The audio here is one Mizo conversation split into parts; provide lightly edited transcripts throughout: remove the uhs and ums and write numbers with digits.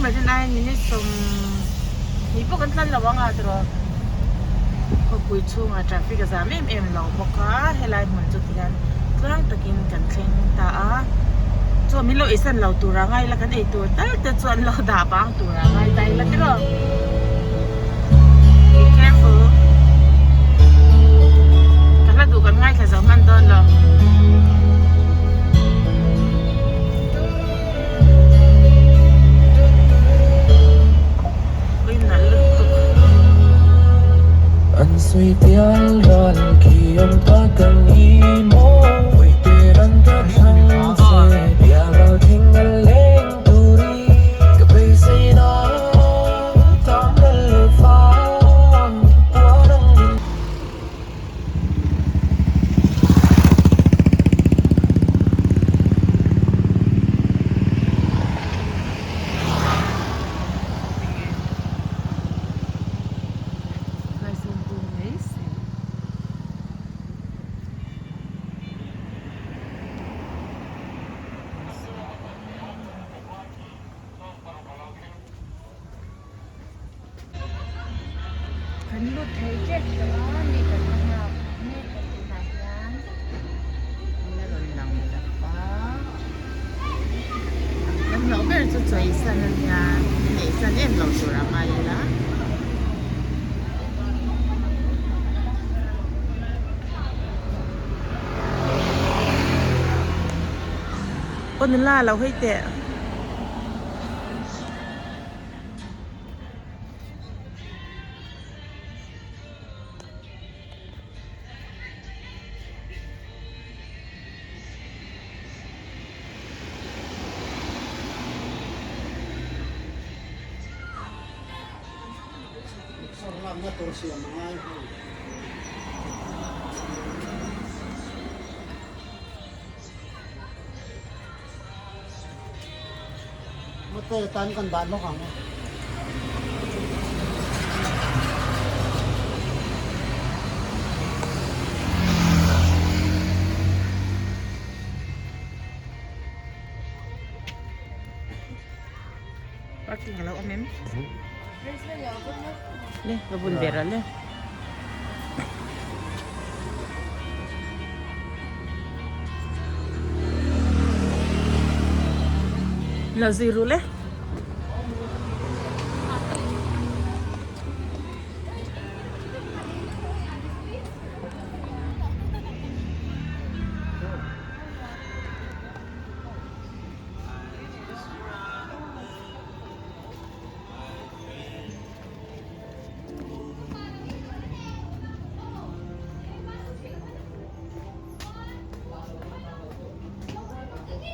mai rin aiin minute 20 pawh kan tlan lo ang a tiraw khawpui chhungah traffic a zam em em lo bawk a helai hmun chu tihian tluang takin kan thleng ta a chaw min lo eisan lo tur a ngai la kan ei tur tal te chu an lo dah bang tur a ngai ta ila tiraw be careful ka hla duh kan ngaithla zo hman dawn lo. Kan lut thei tep tawh a mi kan la nghak mek a tunah hian an la rawn lang lo va kan hlauh ber chu chaw eisan a nia eisan em loh tur a ngai ila. Aw nula lo hawi teh. Motor tan kan dah lawk ang. Parking alo awm em? Le, ka bun ber a le. Lo zui ru le.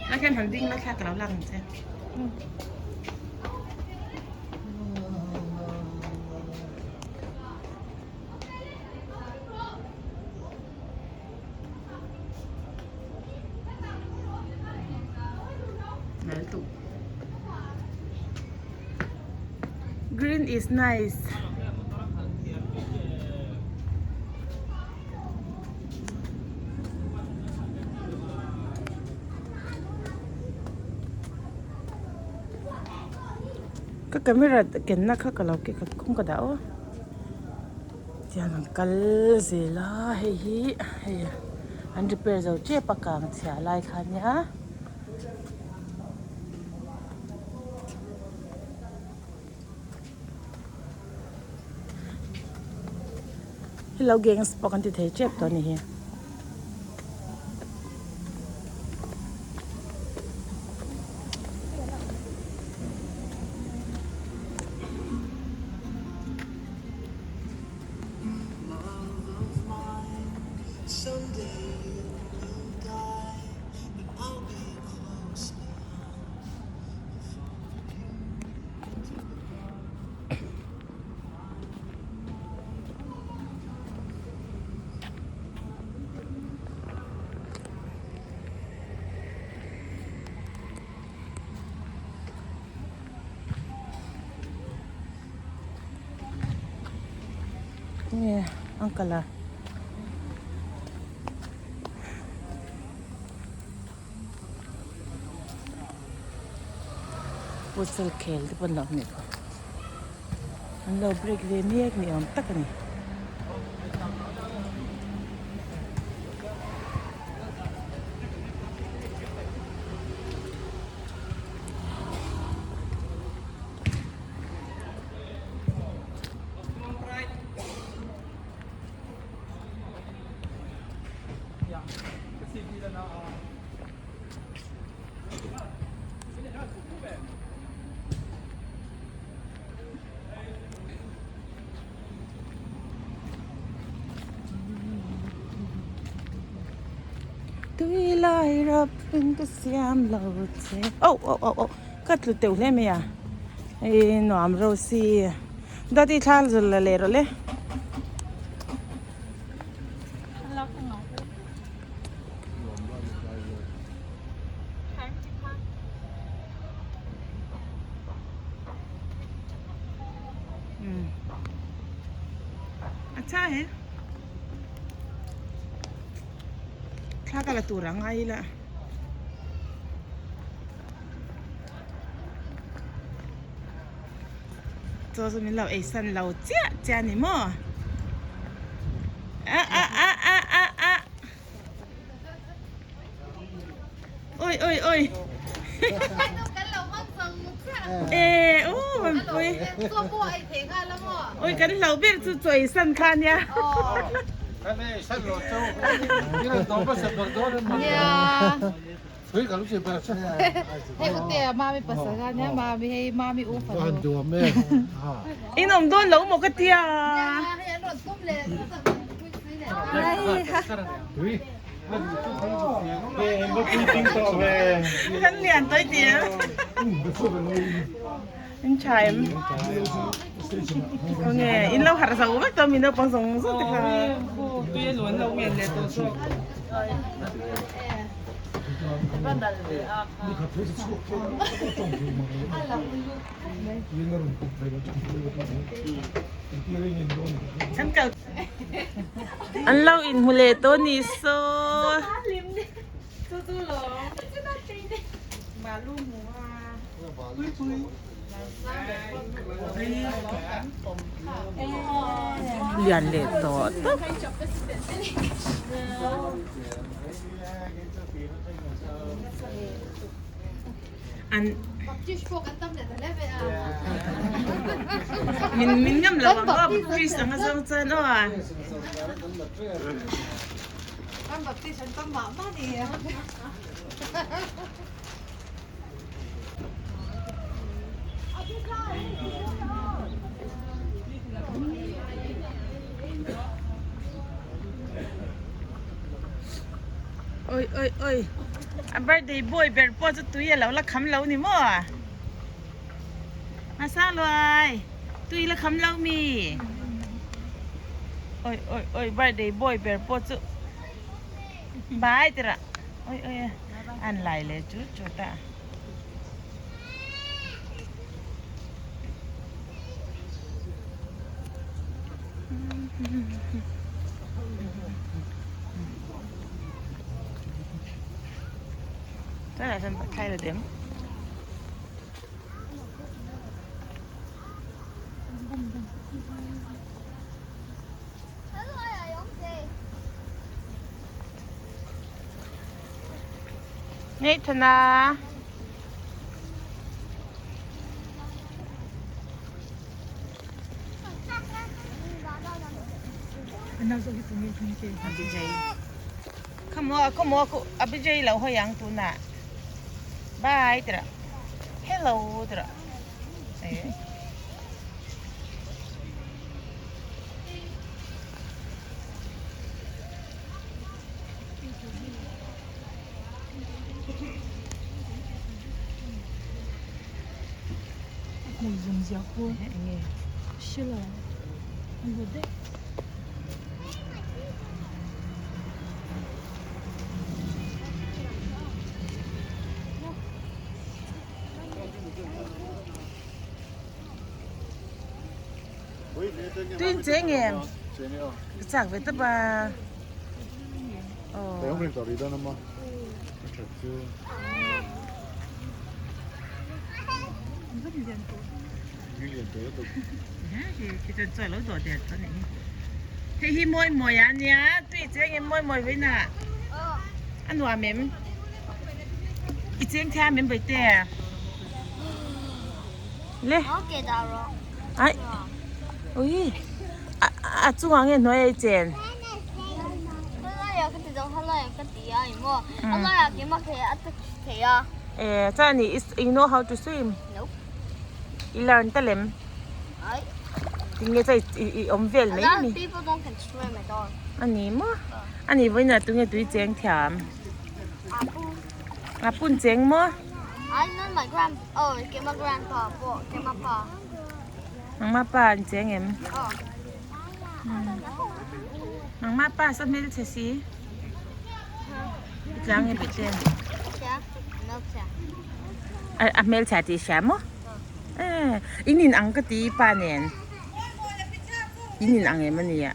Lai khian han ding la thla ka lo lak ang che. Green is nice. Ka camera kenna kha ka lo ke ka kawng ka dah aw. Tiang an kal zel a hei hi hei an repair zo tep a kang chhia lai kha ania. Hello gangs pawh kan ti thei tep tawh a ni hi. Nge uncle a. Futsal khel te pawh an lo awm leh bawk an lo break ve mek ni awm tak a ni. Tui lai rap in ka siam lo che oh oh oh oh ka tlu teuh hle mai a hei nuam ro si dawt i thla zul la leh rawh le. Acha he thla ka la tur ang a ila. Chaw chu min lo ei san lo chiah chiah a ni maw? A a a a a a Oi oi oi E u man pui Oi kan hlo ber chu chaw ei san kha ania In awm dawn lo maw ka tia. Kan lian tawi ti em. In tha em. Nge in lo harh zo vek tawh mi naupang zawng zawng te kha. An lo inhmu leh tawh a ni saw. Lian leh tawh tak. An min min ngam lo ang aw Baptist anga zawng chuan aw a. Oi oi oi a birthday boy ber pawh chu tui a lo la kham lo ni maw a sang luai tui la kham lo mi oi oi oi birthday boy ber pawh chu bai tirah oi oi an lai leh chut chut a. Tunah chuan thlai la dem. Nathan-a. Abijay. Come on, come on, Abijay lo hawi ang tunah. Bye tira. Hello tira. Eh. Tuin cheng em? Chak ve ta ba. Hei hi mawi mawi a nia tui cheng em mawi mawi vawiin ah a nuam em i cheng thiam em bawihte le ai ui a chungah nge hnuai a i chen. Eh chuan i you know how to swim? I learn ta lem? Tinge chuan i awm vel mai a ni. A ni maw? A ni vawiinah tunge tui cheng thiam? A pun cheng maw? Nangma pa an cheng em? Nangma pa sa hmelchhe si. I tlang nge bete? A hmelchhe tih i hria maw? In in ang ka ti i pa nen. In in ang em a nia.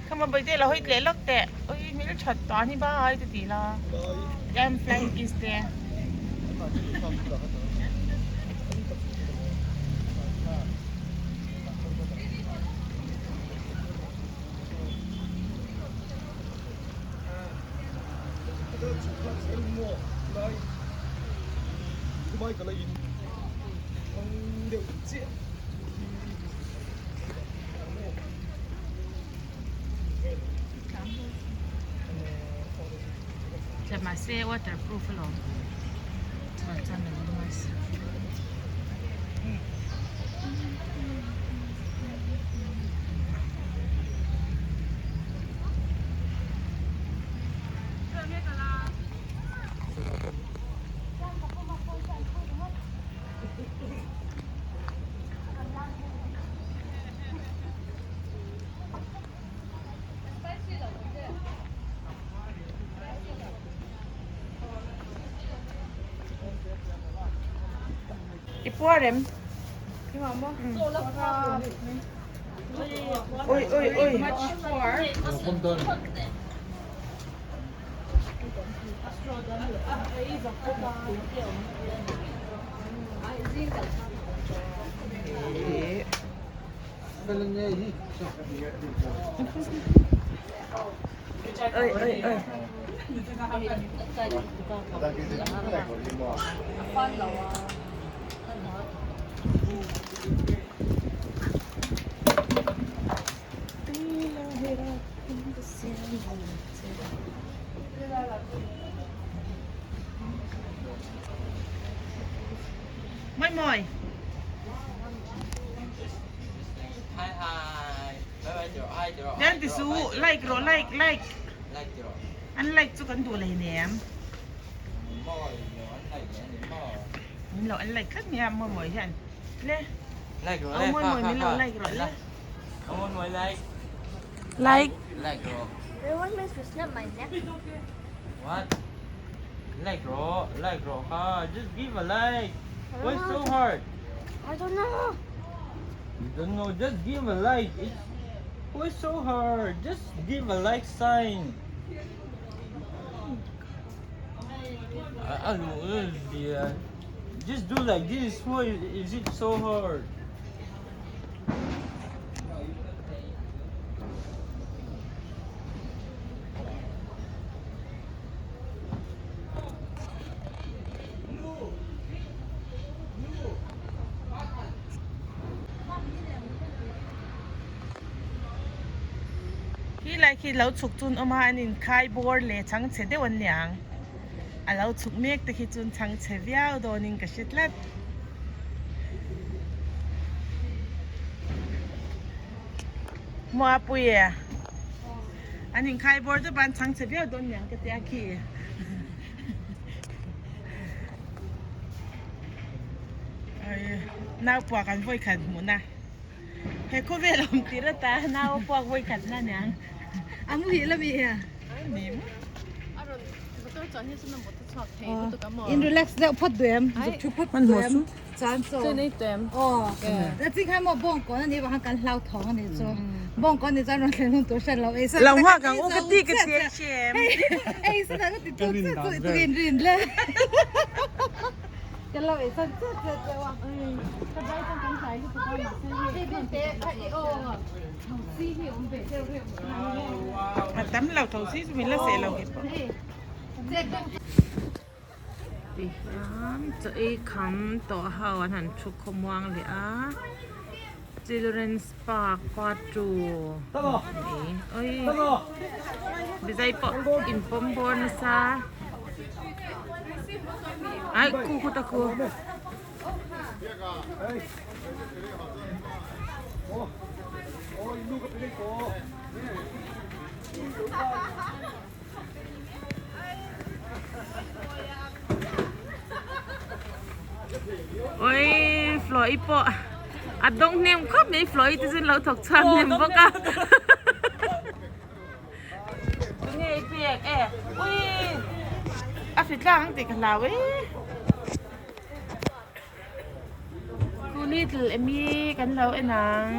Khama bawihte lo hawi tleh lawk teh ui hmel that ta ni bai te ti la ram flying kiss te. Tla mahse waterproof alawm chuan chuan a lum a si. I puar em? Ui ui ui. Oi oi oi. Moi moi. Nan ti su like rawh like like. An like chu kan duh lei nem. Min lo an like tlat mai a moi moi hian. Le. Aw moi moi min lo like rawh le. Like. Like rawh. You want me to snap my neck? What? Like rawh, like rawh kha. Just give a like. Why so hard? I don't know. You don't know. Just give a like. It's why so hard? Just give a like sign. Just do like this. Why is it so hard? Khi lai khi lo chhuk chun awm a an inkhai bawr leh chhangchhe deuh an niang a lo chhuk mek te khi chun chhangchhe viau dawnin ka hre tlat. Muapui e. An inkhai bawr chu ban chhang chhe viau dawn niang ka tia khi. Nau puak an vawi khat hmuh na. He khawvel awm tir ata nau puak vawi khat na niang. A muhil a mi a. Ni maw. In relax deuh phawt duh em? Zuk thu phawt duh em? Chuan chaw. Aw. Ching khan maw bawngkawn a nih vang khan kan hlauthawng a nih chu. Bawngkawn nih chuan rawn thlen hun tur hriat lo ei sa. Lo nghak ang u ka ti ka ti em. Ei sa ka ti tu che chu tu in rin le. Ka lo ei san che che che wa. Ka dai chuan kan tlai lutuk a mahse hei. Hei te kha i aw. Tho si hi awm ve deuh reuh. A tam lo tho si chu min la seh lo kei pawh. Tihian chaw ei kham tawh ho an han thu khawmuang leh a children's park part two ani oi bizai pawh inpawm bawr nasa ai khu khu ta khu. Oi Floy pawh a dawng hnem khawp mai Floy te chuan lo thawk chhuak hnem bawk a tunge i pek e ui a hri tlang ang tih ka hlau e Ku little emi kan lo en ang.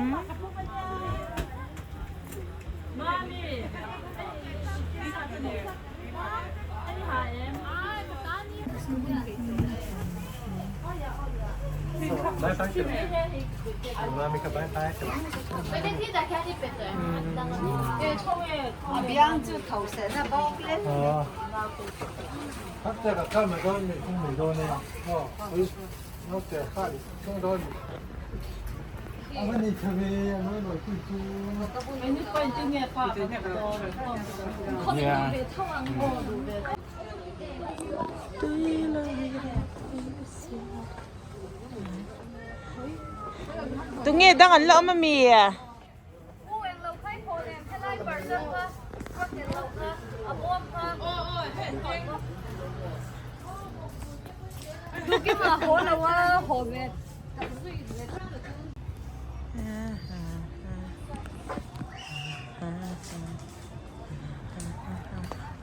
Tunge dang an la awm ami?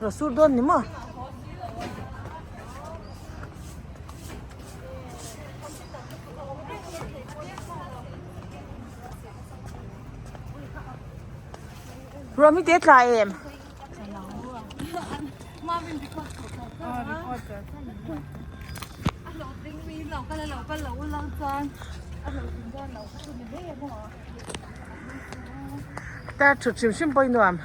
Rasur dawn ni maw? Ruah mi te tla em? Ta thut hrim hrim pawh i nuam.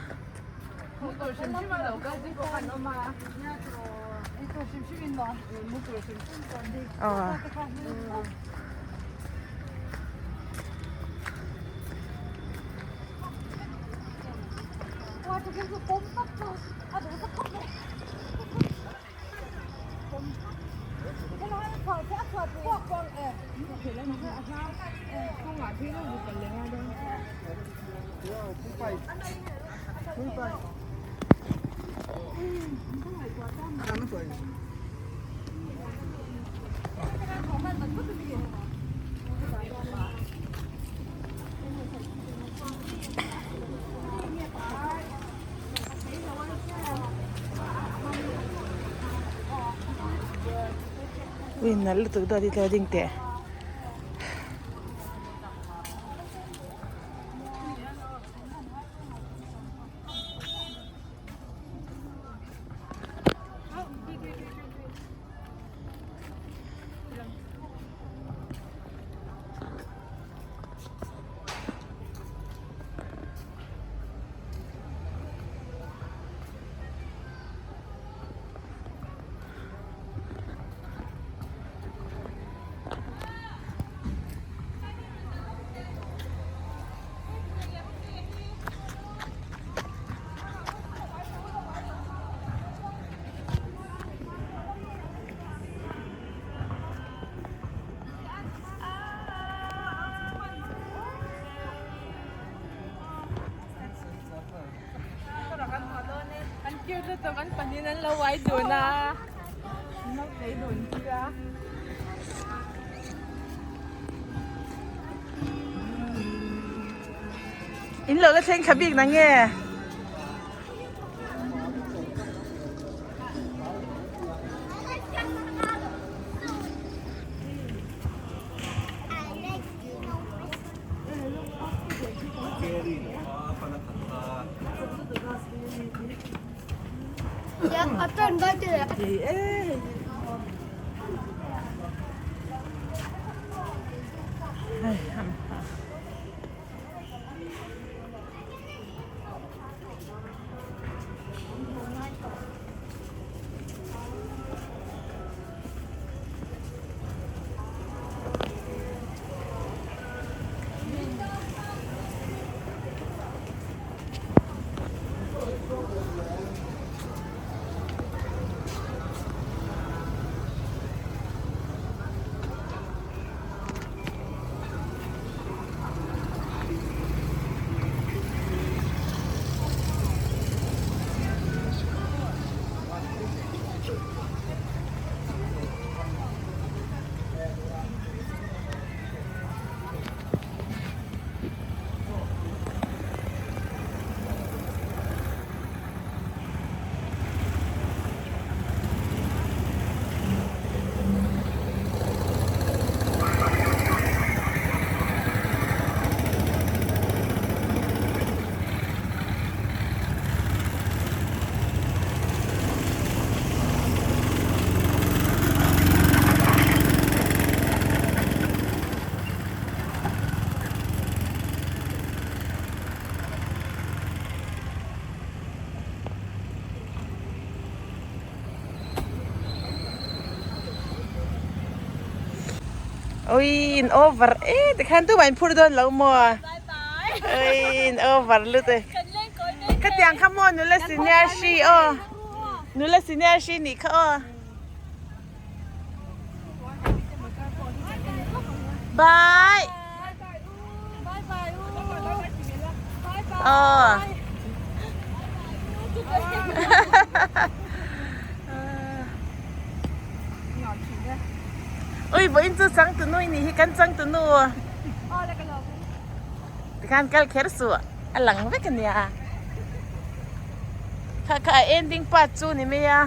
Ui nalh lutuk dawt hi tlai ding teh. Cute lutuk an pahnihin an lo uai dun a an lo tlei dun tir a. In lo la thleng thla bik na nge? Ui in over e tikhan tumah in phur dawn lo maw ui in over lut e khatiang kha maw nula senior hri aw nula senior hri nih kha aw bye aw Ui vawiin chu changtunu i nih hi kan changtunu tikhan kal kher suh a lang vek a nia kha kha a ending part chu ni mai a.